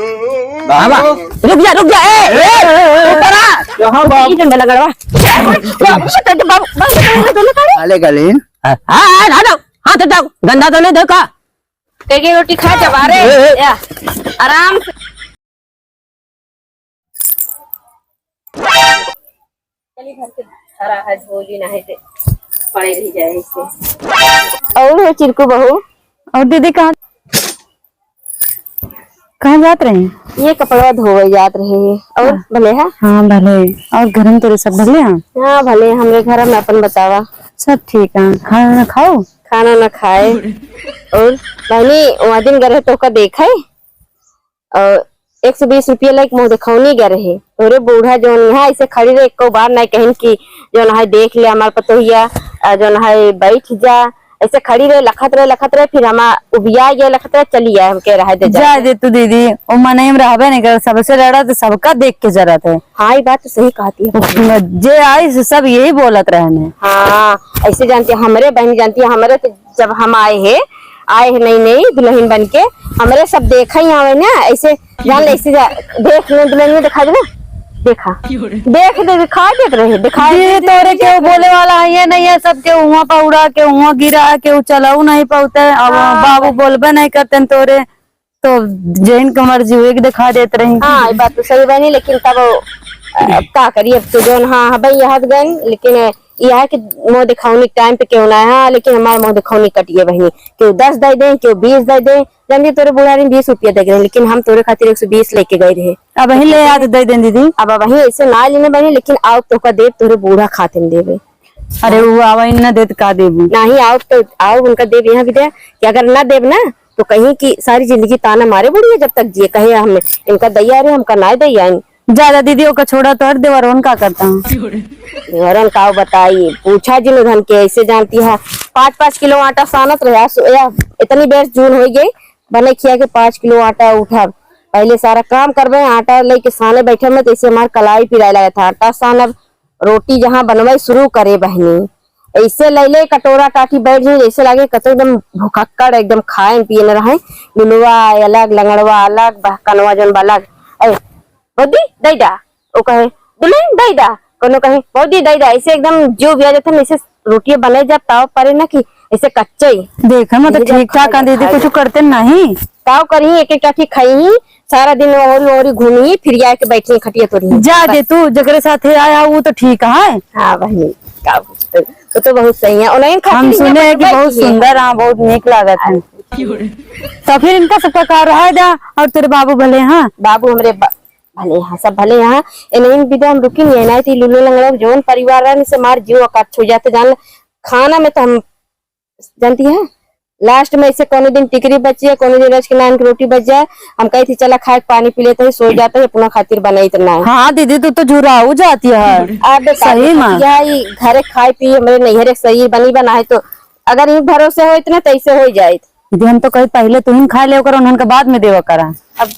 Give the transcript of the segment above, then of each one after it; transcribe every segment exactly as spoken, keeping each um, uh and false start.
बाबू। रुक जा, रुक जा, ए, ए, ऊपर आ। कहाँ बाबू? ई डंडा लगा रहा। बाबू, बाबू, बाबू, दोनों तारे। काले गले। हाँ, हाँ, हाँ, हाँ, हाँ, तो जाओ, गंदा तो नहीं देखा। कह के रोटी खा जब आ रहे। ए, ए। या, आराम से। चली भर के धरा है झोली, ना है ते पड़े रह जाए ऐसे। और हो चिरकू बहू? और दीदी कहाँ, कहाँ जात रही? ये कपड़ा धोवे जात रही। और हाँ। भले है? हाँ भले। और घर में तोरे सब भले हैं? हाँ भले। हमरे घर में अपन बतावा। सब ठीक है। खाना ना खाओ? खाना ना खाए। और बहनी वहाँ दिन गए रहे तो का देखा है? और एक सौ बीस रुपया लाइक मुँह दिखौनी गए रहे। तोरे बूढ़ा जौन यहाँ ऐसे खड़ी रहे, एको बार नहीं कहन कि जौन है देख ले हमार पतोहिया, आ, जौन है बैठ जा। ऐसे खड़ी रहे, लखत रहे, लखत रहे, फिर हमा उबिया गए, लखत रहे, चली आए, हमके रहे दे जा। जाए दे तू दीदी, वो मनई में रहबे नहीं कर, सबसे लड़ा तो सबका देख के जरत है। हाँ, ये बात तो सही कहती है। जे आई से सब यही बोलत रहने। हाँ, ऐसे जानती है, हमरे बहन जानती है, हमरे तो जब हम आए हैं, आए हैं नई नई दुल्हन बन के, हमरे सब देखा ही आवे ना, ऐसे जान ले, ऐसे जा, देख ले दुल्हन में दिखा दे ना, देखा, देख दे, दिखा देत रहे, दिखा ये दे, तोरे दे, केहू बोले वाला है ये नहीं है, सब केहू हुआं पौड़ा, केहू हुआं गिरा, केहू चलाऊ नहीं पाउते। अब हाँ। बाबू बोलबे नहीं करते तोरे, तो जैन के मर्जी हुए के दिखा देत रही। हाँ, ये बात तो सही बनी, लेकिन तब, अब का करी, अब तो जौन, हाँ, हाँ, भाई, यहाँ गए, लेकिन यह है कि मुँह दिखौनी टाइम पे केहू ना है, हाँ, लेकिन हमार मुँह दिखौनी कटिए बहिनी, केहू दस दे दे, केहू बीस दे दे। जब भी तोरे बुढ़ारी में बीस रुपया दे गए, लेकिन हम तोरे खातिर एक सौ बीस लेके गए रहे। अब वही ले याद दे दें दीदी। अब वही ऐसे ना लेने बहिनी, लेकिन आओ तोका देब, तोरे बूढ़ा खातिर देबे। अरे वो आवा ही ना देत का देबू? नहीं, आओ तो आओ, उनका देब यहाँ भी दे कि अगर ना देब ना तो कहीं कि सारी जिंदगी ताना मारे बुढ़िया जब तक जिए, कहे हम इनका दैया रे, हमका ना दैया। ज्यादा दीदी ओका छोड़ा, तोहर देवरवन का करता हूँ? देवरन का बताई, पूछा जिन उधन के, ऐसे जानती है, पाँच पाँच किलो आटा सानत रहे। आ सु-, या, इतनी बेर जून हो गई, बने खिया के पाँच किलो आटा उठा, पहले सारा काम करबे, आटा लेके साने बैठे में, तैसे हमार कलाई पिराए लगा था। आटा सानब, रोटी जहाँ बनवाई शुरू करे बहिनी, ऐसे ले ले कटोरा टाटी बैठ जाई, जैसे लागे कतो एकदम भुखक्कड़, एकदम खाए पिए न रहे। लुलवा अलग, लंगड़वा अलग, बहकनवा जौन बा अलग। ए, भौजी, दे दा। ओ कहे, "दुल्हन, दे दा।" कोनो कहे, "भौजी, दे दा।" ऐसे एकदम जो भी आ जाता है, ऐसे रोटियां बने जब ताव परे ना कि ऐसे कच्चे ही। देख, हम तो ये जब ठीक ठाक खाए हैं दीदी, खाए कुछ करते नहीं। ताव करी, एक एक टाटी खाई ही, सारा दिन ओरी ओरी घूमी ही, फिर आके बैठी खटिया तोरी। जा दे तू, जकरे साथे आया वो तो ठीक है। हाँ बहिनी, का बोलते? वो तो बहुत सही है। उन्हें खातिर हम सुने हैं कि बहुत सुंदर, हाँ, बहुत नीक लागत है। तो फिर इनका सबका का रहा जा, और तेरे बाबू भले, हाँ? बाबू हमरे बा-, भले यहाँ, सब भले यहाँ। ए, नहीं विदा हम रुकी नहीं, नहीं थी लूलो लंगड़ा, जौन परिवार रहने से मार जीव अकाछ हो जाते, जान ले। खाना में तो हम, जानती है, लास्ट में ऐसे कोनो दिन टिकरी बची है, कोनो दिन रच के नान की रोटी बच जाए, हम कही थी, "चला खाए, पानी पी लेते हैं, सो जाते हैं, अपना खातिर बनाई तो ना है।" हाँ दीदी, तू तो झुराऊ जाती है। अब सही में। यह ई घरे खाए पी, हमरे नैहरे शरीर बनी बना है, तो अगर ई भरोसे हो इतना, तैसे हो जाए। दीदी, हम तो कही पहले तू ही खा ले, ओकर उन्हन के बाद में देवा करा। अब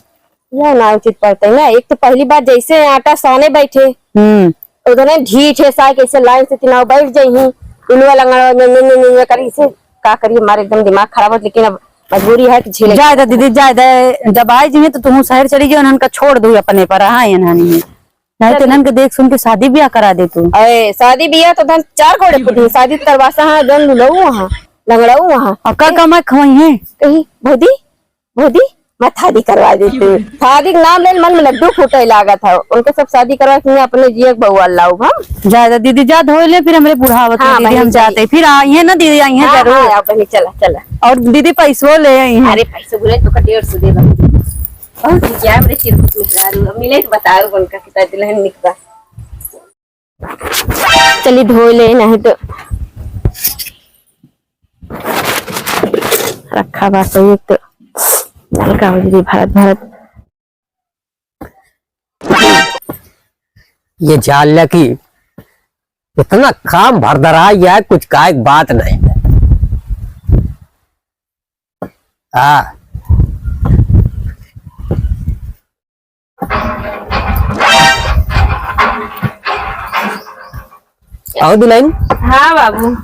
यह ना उचित पड़ते ना। एक तो पहली बात जैसे आटा साने बैठे, हम्म। उधर ढीठ है, साय कैसे लाइन से तिनाव बैठ जाई ही, उलवा लंगड़ा ने, ने, ने, ने, ने करी से, का करी, हमारे एकदम दिमाग खराब होत, लेकिन अब मजबूरी है कि झेले। जाए दे दीदी, जाए दे, जब आई जी तो तुम शहर चली गई, उन्हन का छोड़ दो अपने पर, हाँ, इन्हन ही। नहीं तो चल। इन्हन के देख सुन के शादी ब्याह करा दे तू। अरे, शादी ब्याह तो धन चार कोड़े पुती, शादी करवासा हाँ, जन लुलऊ हाँ, लंगड़ऊ हाँ। और का कमाई खवाई है? कही, भौजी, भौजी, मैं थादी करवा देती। थादी के नाम ले मन में लड्डू फूटे लागत है। उनके सब शादी करवा के अपने जिए के बउआ लाऊ हम। जा, जा दीदी, जा धोए ले, फिर हमरे बुढ़ावत हाँ, में दीदी, बहनी, हम जाते। फिर आइए ना दीदी, आइए हाँ, जरूर। हाँ, आओ बहनी, चला, चला। और दीदी पैसो ले आई हैं। अरे पैसो बोले तो का डेढ़ सौ दे बहनी। बहुत ही क्या मेरे चिरकुट मेहरारू, अब मिले तो बताओ उनका कितना दुल्हन निकला। चली धोए ले, नहीं तो रखा बा सही, एक तो हल्का हो जाई भरत भरत। ये जान ले कि इतना काम भरदरा गया है, कुछ काय बात नहीं। हाँ। आओ दुल्हन। हाँ बाबू।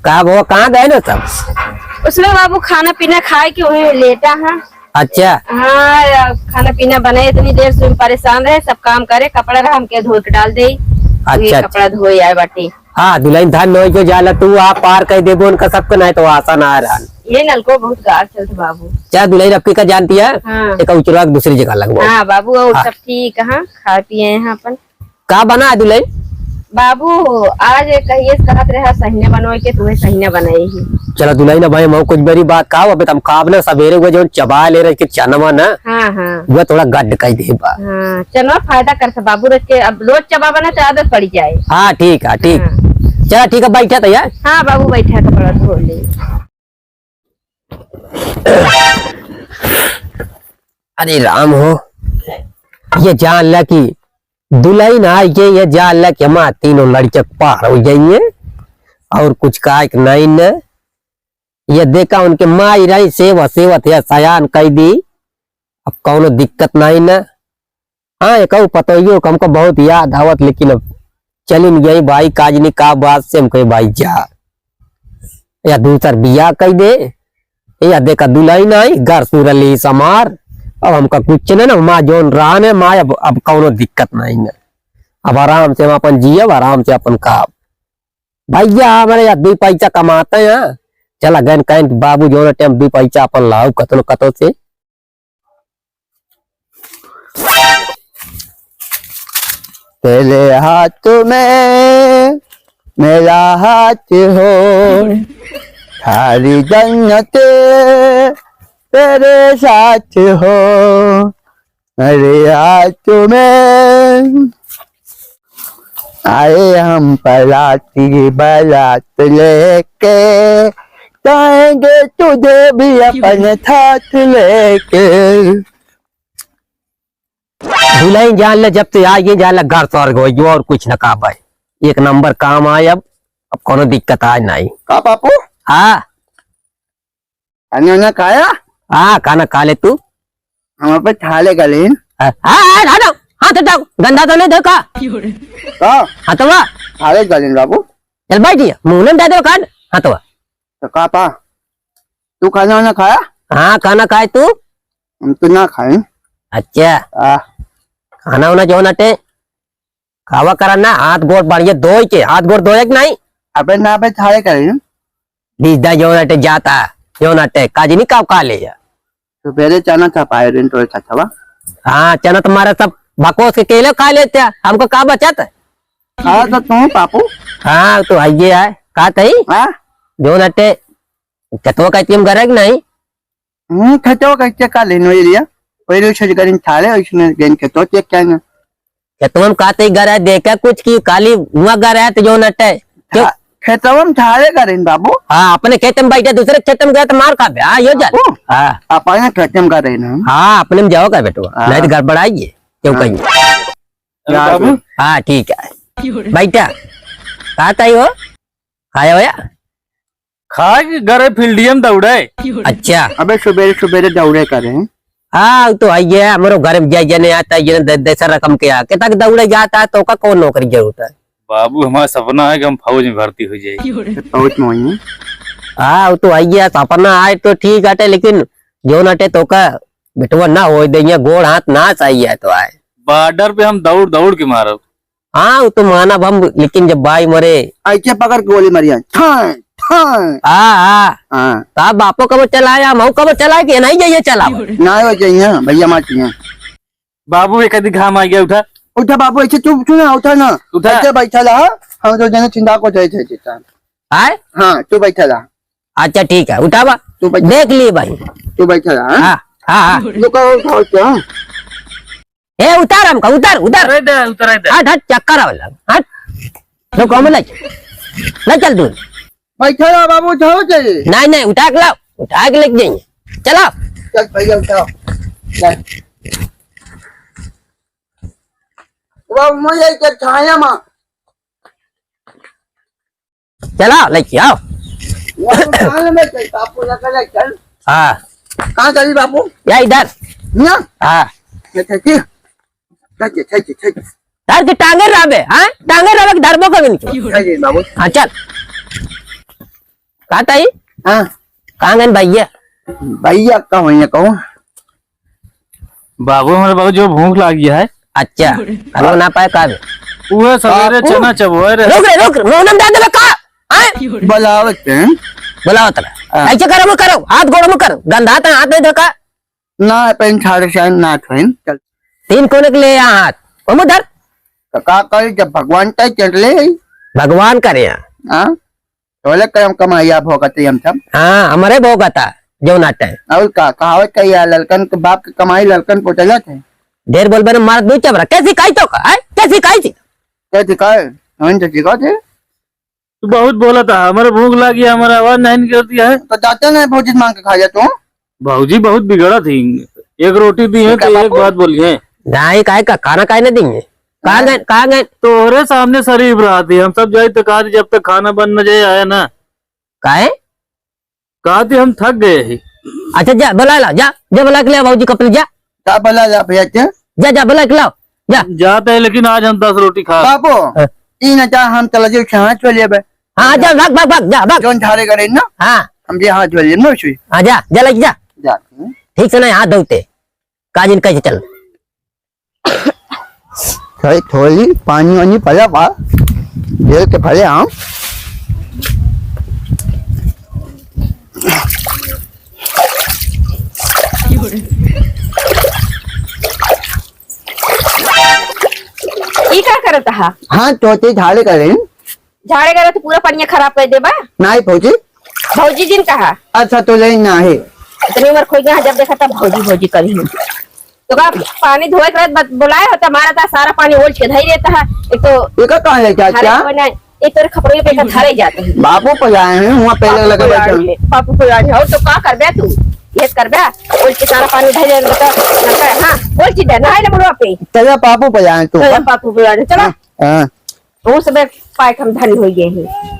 का वो कहाँ गए ना सब? उसमें बाबू खाना पीना खाए के वही लेटा है। अच्छा। हाँ, या खाना पीना बनाए, इतनी देर से परेशान रहे, सब काम करे, कपड़ा रहा हमके धो के डाल दे। अच्छा, ये अच्छा। कपड़ा धोए आए बाटे। हाँ, दुलहिन धान नोई के जाला तू, आप पार कइ देबो उनका सबके, नाहीं तो आसा ना रहन। ये नलको बहुत गार चलत बाबू। चाहे दुलहिन अबकी का जानती है, हाँ। एक उचरवा के दूसरी जगह लगवाओ। हाँ बाबू, और हाँ। सब ठीक, हाँ, खा पिए हैं अपन। का बना है दुलहिन? बाबू, आज कहिए से कहत रहे सहिना बनोए के, तुहे सहिना बनाई ही। चला दुलहिन, अब हम कुछ बड़ी बात का, अबे तुम काब ना सबेरे हुए जौन चबा ले रहे के चनवा ना, हाँ, हाँ। वह थोड़ा गड्ड कइ दे बा। हाँ, चनवा फायदा करत बाबू, रोज के, अब रोज चबाबा ना तो आदत पड़ी जाए। हाँ, ठीक है, ठीक। हाँ। चला ठीक है, बैठा तो यार। हाँ बाबू, बैठा तो बड़ा धो ले। अरे राम हो, ये जान ला कि दुलहिन आई के, ये जान ला कि हमार तीनों लड़के पार होइ जाइए और कुछ काहे के नाहीं न। ये देखा उनके माई रही सेवा सेवत है, सयान कइ दी, अब कौनो दिक्कत नाहीं न। हाँ, एकहू पतोहियो के हमको बहुत याद आवत, लेकिन अब चलिन गई भाई, काजनी का बात से हम कहे भाई जा, या दूसर बियाह कइ दे, या देखा दुलहिन आई, घर सुरली समार, अब हमका कुछ न, न, माँ जौन रहन है, माँ अब, अब कौनो दिक्कत नाहीं न। अब आराम से हम अपन जियब, आराम से अपन खाब। भैया हमारे या दुइ पैसा कमाते हैं, चला गन कहीं बाबू जौन टाइम दुइ पैसा अपन लाओ कतनो कतो से। तेरे हाथ में मेरा हाथ हो, सारी जन्नतें तेरे साथ हो, मेरे हाथ में। आए हम पराती बारात लेके, जाएंगे तुझे भी अपने साथ लेके। दुलहिन जान ले, जब से आई है, जान ले, घर स्वर्ग होइ गयो और कुछ न का भाई। एक नंबर काम आए अब, अब कौनो दिक्कत आज नाहीं। का पापू? हाँ। खाना वाना खाया? हाँ, खाना खा ले तू। हम पे थाले गलीन। हाँ, हाँ, हाँ, हटो। हाथ हटाओ, गंदा तो नहीं देखा? का? हाँ, तो वाह। थाले गलीन बाबू। चल बैठ जा, मुंह में दे दो कान। हाँ, तो वाह। तो का पा? तू खाना वाना खाया? हाँ, खाना खाए तू? हम तो ना खाए। अच्छा। आ। खाना वाना जो ना टे, खावा करा ना, हाथ गोड़ बढ़िया धोए के, हाथ गोड़ धोए के नाहीं? अबे ना, अबे थाले करे। बीस दा जो ना टे जाता, जो ना टे, काजनी काव खा ले जा। तो पहले चना चपाए दिन तो अच्छा था। हाँ, चना तुम्हारा सब भकोस के केले खा लेते हैं, हमको का बचत है? हाँ, तो तू पापू। हाँ, तो है ये है, का तई? हाँ? जो ना टे, खेतवा का इतनी गरज नहीं। हम्म, खेतवा कैसे का लेनो एरिया? पहले से गरीन थाले, इसमें गेन खेतवा चेक क्या ना? खेतवा में काते गरा देखे कुछ की खाली हुआ गरा है तो जो नटे। क्यों? खा-, खेतवा में थाले गरीन बाबू। हाँ, अपने खेत में बैठे, दूसरे खेत में गए तो मार खाबे। हाँ, यो जा। बाबू, हाँ। अपने खेत में गरीन हम। हाँ, अपने में जाओ का बेटवा। हाँ। नहीं तो गड़बड़ाइए। क्यों हाँ। कहीं? अरे बाबू। बाबू। हाँ, ठीक है। बैठा। कहाँ तई हो? खाया होया? खा के घरे फील्डिया में दौड़े। अच्छा। अबे सुबेरे सुबेरे दौड़े करे। हाँ, वो तो है ये, हमरो घर में जाए जने आता है, ये दे-, दूसर रकम के आ, के तक दौड़े जाता है, तो का कौन नौकरी जरूरत है? बाबू, हमारा सपना है कि हम फौज में भर्ती हो जाए। फौज में होइए। हाँ, वो तो है ये, सपना आए तो ठीक आटे, लेकिन जो नटे तो का बेटवा ना हो दे, ये गोड़ हाथ ना सही है तो आए। बॉर्डर पे हम दौड़ दौड़ के मारब। हाँ, वो तो मानब हम, लेकिन जब भाई मरे। ऐसे पकड़ के गोली मारिया, ठाए, ठाए। हाँ, हाँ। हाँ। तो आप बापो कबो चलाया, मऊ कबो चलाए कि नहीं जाइए चलाओ? ना हो जाइए, भैया मार दिए। बाबू, एक आधी घाम आ गया, उठा। उठा बाबू, ऐसे तू, तू ना उठा ना। उठा। ऐसे बैठा रहा, हम तो जने चिंता को जाए थे, थे, थे। आए? हाँ, तू बैठा रहा। अच्छा, ठीक है, उठावा। तू बैठा। देख लिए भाई। तू बैठा रहा, हाँ? हाँ, हाँ, हाँ। रुको, उठाओ क्या? ए, उतार हमका, उतार, उतार। अरे दे, उतार दे। हट, हट, चक्कर आवे लग। हट। तो कम ले। ले चल तू। बैठा रहा बाबू, उठाओ चाहिए। नहीं, नहीं, उठा के लाओ। उठा के लेके जाइए। चलो। चल भैया, उठाओ। चल। बाबू, मैं ये क्या छाया माँ? चला, लेके आओ। वो तो कहाँ में चल, बापू लगा ले, चल। हाँ। कहाँ चली बापू? या इधर। यहाँ? हाँ। ये छेकी। छेकी, छेकी, छेकी। धर के टांगे रहबे, हाँ? टांगे रहबे कि धरबो कभी नहीं। छेकी बाबू। हाँ, चल। कहाँ तई? हाँ। कहाँ गए भैया? भैया का होइए कहूँ? बाबू, हमरे बहुत जोर भूख लागी है। अच्छा, खाना ना पाए का बे? उहे सवेरे बाबू। चना चबोए रहे। रुक रे, रुक रे, मुंह नम डाल देबे का? हैं? बुलावत हैं। बुलावत ना। हाँ। ऐसे करो, मत करो, हाथ गोड़ मत करो, गंधा तो हाथ नहीं धोका। ना, पेन छाड़े से ना थोइन, चल। तीन कोने के ले यहाँ हाथ, वो मत धर। तो का करी, जब भगवान तय चल ले। भगवान करे यहाँ। हाँ? तोले करम कमाइया भोगत ही हम सब। हाँ, हमरे भोगता, जो नाटे। और का, कहावत कही है, ललकन के बाप के कमाई ललकन पोतेला थे। ढेर बोलबे न मार दू चबरा। कैसी काई तो का, हैं? कैसी काई थी? कैसी काई? हम तो सिखा थे। तू बहुत बोलत है, हमरे भूख लागी, हमरे आवाज नहीं निकलती है। तो जाते नहीं भौजी से मांग के खा जा तू। भौजी बहुत बिगड़त ही, एक रोटी दी है तो एक बात बोली है। नहीं, काहे का खाना काहे न दी है? कहाँ गए, कहाँ गए? तोहरे सामने शरीफ रहती, हम सब जाए तो कहा जब तक खाना बन न जाए आया ना। काहे? कहा थी हम थक गए ही। अच्छा जा, बुला ला, जा, जा बुला के ले भौजी कपले जा। जा बुला ला भैया के। जा, जा बुला के लाओ, जा। जाते हैं, लेकिन आज हम दस रोटी खा। बाबू, हाँ। तीन हजार हम चला जाओ, छह सौ लेबे। हाँ, जा, भाग, भाग, भाग, जा, भाग। जोन झाड़े करे ना? हाँ। हम ये हाथ धो लेना, सुई। हाँ, जा, जा, लग जा। जा। ठीक से ना हाथ धोते। काजिन कैसे चल? थोड़ी, थोड़ी पानी वानी पड़ा बा, झेल के भरे हम। ई का करत हा? हाँ, तोते झाड़े करे। झाड़े करे तो पूरा पनिया खराब कर देबा। नाई भौजी। भौजी जिन कहा। अच्छा, तो ले ना है। इतनी उम्र खोई गया, जब देखा तब भौजी, भौजी करी है। तो का पानी धोए के बाद बोलाए होता, हमारा था सारा पानी ओल्च के धई देता है। एक तो एका कहाँ ले जात अरे क्या? कोई नहीं, एक तोरे खपड़े पे का धरे जाते हैं। बाबू पजाए हैं, वहाँ पहले पापू लगा को बैठा। लाड़ी है, पापू को लाड़ी है, और तो का करबे तू? ये करबे, ओल्च के सारा पानी धई देता, हाँ, ओल्च दे, नहाए ले मुड़वा पे। चलो पापू पजाए तू। चलो पापू को लाड़ी, चलो। हाँ, हाँ। वो सब पाए के हम धनी हो गए हैं।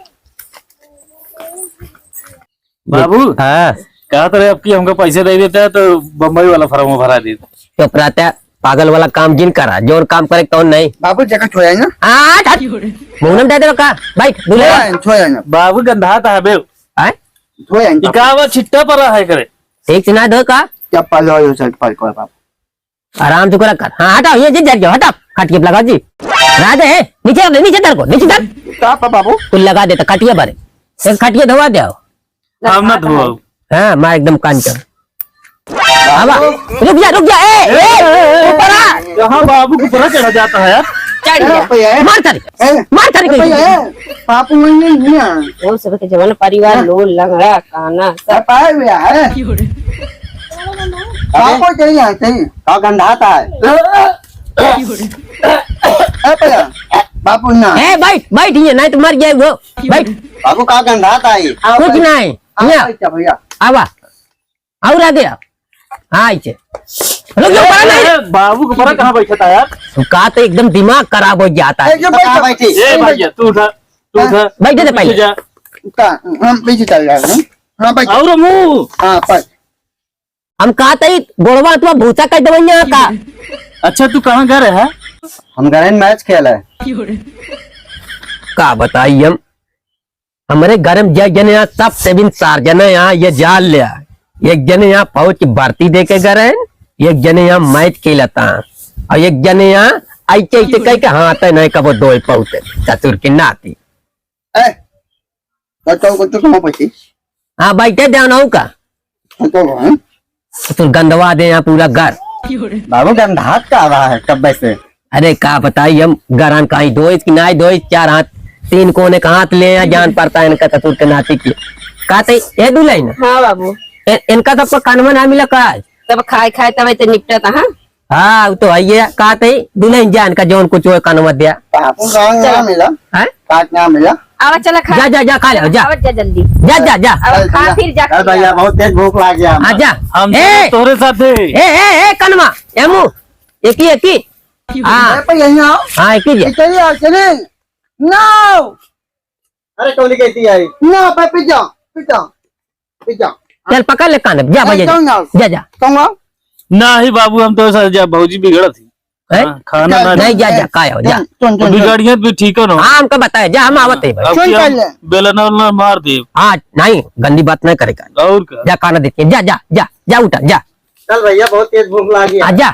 बाबू, हाँ। कहत रहे, अब की हमका पैसे दे देता है तो बम्बई वाला फार्म भरा देता। चुप रहता है, पागल वाला काम जिन करा, जोन काम करे तौन नहीं। बाबू, जगह छोड़ आए ना। हाँ, हट। मुंह में दे दे का? बैठ, दूल्हे। छोड़ आए, छोड़ आए ना। बाबू, गंधा था बे। आए? छोड़ आए ना। इकावा छिट्टा पर है करे। ठीक से ना धो का? चप्पल और शर्ट पर को बाबू। आराम से करा कर। हाँ, हटाओ, ये जी, जर जाओ, हटाओ। खटिया पे लगा जी। राधे, नीचे धर, नीचे धर को, नीचे धर। का पा बाबू? तू लगा दे तो खटिया पर। एक खटिया धोवा दे आओ। हम ना धोआओ। हाँ, माँ एकदम कान चढ़। बाबा, रुक जा, रुक जा, ए, ए, ऊपर आ। यहाँ बाबू को ऊपर चढ़ा जाता है यार। चढ़ ए, जा। भैया, ए। मार कर, ए। मार कर ए, भैया, ए। पापू वही नहीं है। वो सब के जवन परिवार, हाँ। लोल, लंगड़ा, काना, सब। पाए हुए है। बापो चाहिए, चाहिए। का गंधाता है? ए भैया, बापू ना। ए, बैठ, बैठ, ये नहीं तो मर जाए वो। बैठ। बापू का गंधाता है? कुछ नहीं। आओ, यहाँ। बैठ जा भैया। आवा। और आगे आओ। हाँ, इसे। रुक जाओ, पड़ा नहीं। ए, बाबू को पड़ा कहाँ बैठा था यार? का तो एकदम दिमाग खराब हो जाता है। ए, जो बैठ जा। बैठ। ए भैया, तू उठा, तू उठा। बैठे थे पहले। पीछे जा। का, हम पीछे चल जाए, हम। हाँ, बैठ। और मुंह। हाँ, पर। हम कहा था, ई गोड़वा तो भूसा कर देवे यहाँ का। अच्छा, तू कहाँ गए रहे? हम गए मैच खेले। का बताई हम, हमरे घर में जे जने यहाँ सब सेविन चार जने यहाँ ये जाल ले आए। एक जने यहाँ फौज की भर्ती दे के गए रहे, एक जने यहाँ मैच खेलता है, और एक जने यहाँ ऐसे ऐसे कह के हाथ है नहीं कबो दो पहुँचे ससुर की नाती। ए, बताओ, कुछ तो कहाँ पहुँची? हाँ, बैठे जान हो का? बताओ, हाँ? तो गंदवा दे यहाँ पूरा घर। बाबू, गंधात का रहा है कब्बे से? अरे, का बताई हम, गरन काई धोइस कि नाई धोइस, चार हाथ, तीन कोने का हाथ ले यहाँ जान पड़ता है इनका ससुर के नाती की। कहते, "ए दुल्हन।" हाँ बाबू। ए, इनका सबको कानवा ना मिला का? तब खाए खाए तब तो निपटा था, हाँ? हाँ, वो तो है, ये कहते ही दुल्हन जान का जौन कुछ हो कानवा दिया। पापू गाँव ना मिला। हैं? काट ना मिला। आवा चला खा। जा, जा, जा, खा ले, जा। आवा जा जल्दी। जा, जा, जा। अब खा चल, फिर जा चल भैया, खिया। बहुत तेज भूख लाग गया। आ जा। हम ए! तोहरे साथे। ए, ए, ए, कनवा, एमू, एकी, एकी। हाँ। ए, पे यहीं आओ। हाँ, एकी जे। इधर ही आओ, चले। No। अरे, कौन कहती आई? ना, पे, पे जा, पे जा। चल, पकड़ ले कान, जा, ए, भैया, जा। कौन आओ? जा, जा। कौन आओ? नाही बाबू, हम तो ऐसा जा, भौजी बिगड़त ही। हैं? हाँ, खाना ना नहीं, जा, जा, जा, का हो, जा। सुन, सुन, सुन, सुन। बिगड़ियत भी ठीक हो ना। हाँ, हमका बताए, जा, हम हाँ, आवत है, भाई। अब सुन क्या पहले। बेलना उलना मार दे। हाँ, नहीं, गंदी बात नहीं करेगा। और का? जा, खाना देते हैं, जा, जा, जा, जा, उठा, जा। चल भैया, बहुत तेज भूख लागी है। आ, जा।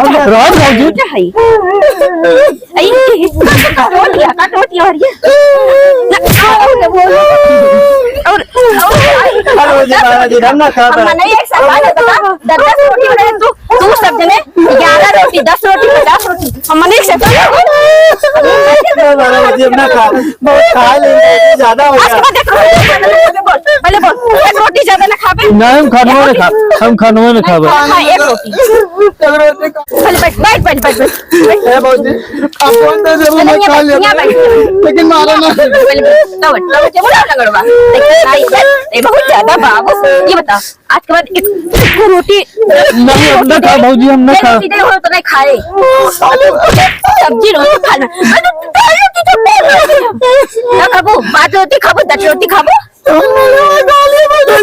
राज भौजी। क्या है? आई, कटोटिया, कटोटिया और ये। ना, और, और, और, अरे भौजी, महाराज जी, हम ना खा हम पाए। नहीं एक साथ आ जाता, दस दस रोटी बनाए तू, तू सब जने ग्यारह रोटी, दस रोटी, पचास रोटी, हम नहीं एक साथ। अरे भौजी, हम ना खा, बहुत खा लेंगे, ज्यादा हो आज के गया। बाद एक रोटी, पहले बोल, पहले बोल, एक रोटी ज्यादा ना खाबे। नहीं, हम खानवा में खा, हम खानवा में खाबे। हाँ, एक रोटी। पहले बैठ, बैठ, बैठ, बैठ, बैठ। ए भौजी, आप बोलते थे, वो चलो, मैं यहाँ खा बैठ, लेता। यहाँ बैठ। लेकिन मारो ना। पहले बैठ, तब, तब, चलो, लंगड़वा। देखिए, नहीं, ए, बहुत ज्यादा बाबू। ये बता, आज के बाद एक, एक रोटी, नहीं, हम ना खा, भौजी, हम ना एक खा। रोटी दे हो तो नहीं खाए। सब्जी रोटी खाना। अरे, तो, तो, तो, तो, ना खाबू, पाँच रोटी खाबू, दस रोटी खाबू। तुम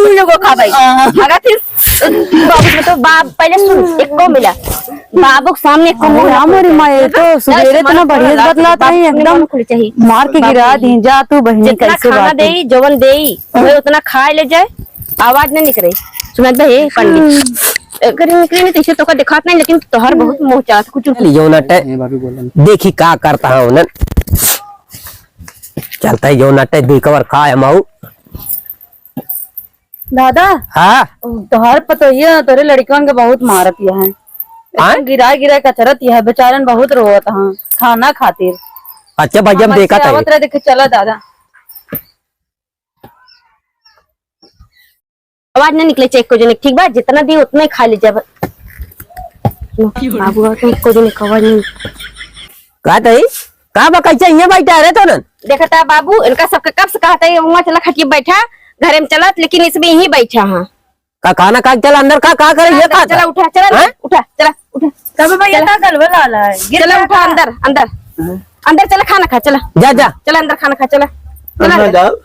लोगों को खा भाई। अगर फिर बाबू से तो बाप पहले सुन, एक को मिला। बाबू के सामने एक को मुंह अरे, ना हमारी माँ, ये तो सुबेरे इतना बढ़िया बतलाता है, एकदम खुली चाहिए। मार के गिरा दी, जा तू बहनी, जितना कैसे खाना बात है? देई, जवन देई, वही उतना खा ले जाए, आवाज नहीं निकले। सुनत बा, हे पंडित, अगर निकले नहीं तो इसे तो का दिखात नहीं, लेकिन तोहर बहुत मुंह चाहत कुछ। ली जौन अटे, ए, भाभी बोलन। देखी का करता है उन्हन। चलता है जौन अटे, दुई कवर खा हम आऊ। दादा, हाँ? तोहर पतोहिया तोरे लड़कन के बहुत मारत है। हाँ? एकदम गिरा गिरा कचरत है, बेचारन बहुत रोवत हैं खाना खातिर। अच्छा भैया, हम हमसे देखा था। आवत रहे, देखे, चला दादा। आवाज ना निकले, चेक को जने, ठीक बा, जितना दी उतना ही खा ले जाब। बाबू, आवाज नहीं, को जने आवाज नहीं। का तई? का बा, कैसे इहाँ बैठा है रे तोनन? देखता बाबू, इनका सबके कब से कहता है, "वहाँ चला खटिया बैठा, घरे में चलत, लेकिन इसमें यहीं बैठा है।" का खाना खा के चला अंदर, का, का करे ये अंदर खा? चला, उठा, चला, हैं? उठा, चला, उठा। तब भैया चला। का गलबा लाला है? गिर चला, गया उठा, था। अंदर, अंदर। हाँ। अंदर चला, खाना खा, चला। जा, जा। चला, अंदर खाना खा, चला। चला, अंदर अंदर। जाओ।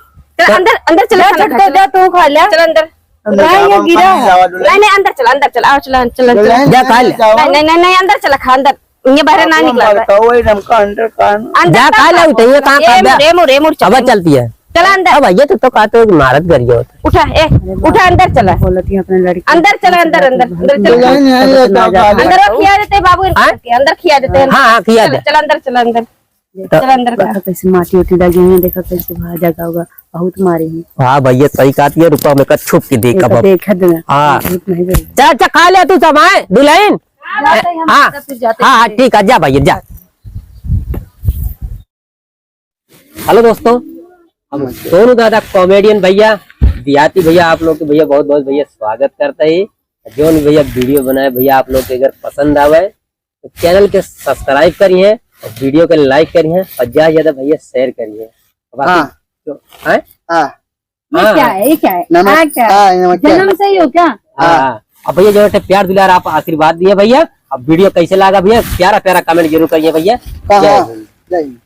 चला, अंदर, अंदर चला, जा, खाना खा, छोटका, चला। जा, तू खा ले। चला, अंदर। अंदर नहीं, जाओ, ये हम गिरा कहाँ है। जावा, दुल्हन? नहीं, नहीं, अंदर चला, अंदर चला, आओ, चला, चला, अंदर। दुल्हन, जाओ। नहीं, नहीं, नहीं, नहीं, अंदर चला, खा, अंदर। ये बाहर ना निकला। मरता हुआ एकदम का अंदर का अंदर जा, का खा ले, उठे, ये कहाँ ए, खा जा? मुरे, मुरे, मुरे, अब चल। चलती है। चला अंदर। अब भैया, तू तो का तो मारत गरिया होता। उठा, ए, उठा, अंदर चला। बोलत ही अपने लड़के अंदर चला, अंदर, अंदर, अंदर चला। दुल्हन नहीं, ये तो खा ले। अंदर खिया देते बाबू, हाँ? अंदर खिया देते हैं। हाँ, हाँ, खिया चला, दे। चला, अंदर चला, अंदर। तो चला, अंदर चला। देखा कैसे माटी उटी लगी हुई है, देखा कैसे वहाँ जगह होगा, बहुत मारे हैं। हाँ भैया, सही कहती है, रुपा में का छुप के देख देखा, अब। देखा दे। हाँ। बहुत नहीं गई। चल, चल, खा ले तू सब, आए, दुल्हन। हाँ, जाते हैं हम, हाँ। तब फिर जाते हाँ, हाँ, हैं। ठीक है, जा भैया, जा। हेलो दोस्तों, हम नमस्ते। सोनू दादा कॉमेडियन भैया, देहाती भैया, आप लोग के भैया बहुत बहुत भैया स्वागत करता है। जौन भैया वीडियो बनाए भैया आप लोग के अगर पसंद आवे तो चैनल के सब्सक्राइब करिए और वीडियो के लाइक करिए और ज्यादा से ज्यादा भैया शेयर करिए। बाकी हाँ। जो, हैं? हाँ। ये हाँ। क्या है? ये क्या है? नमक-, हाँ, क्या है? हाँ, नमक क्या है? जन्म से ही हो क्या? हाँ। हाँ। अब भैया जो है प्यार दुलार आप आशीर्वाद दिए भैया। अब वीडियो कैसे लगा भैया, प्यारा प्यारा कमेंट जरूर करिए भैया। हाँ, जय हाँ। हिंद। जय हिंद।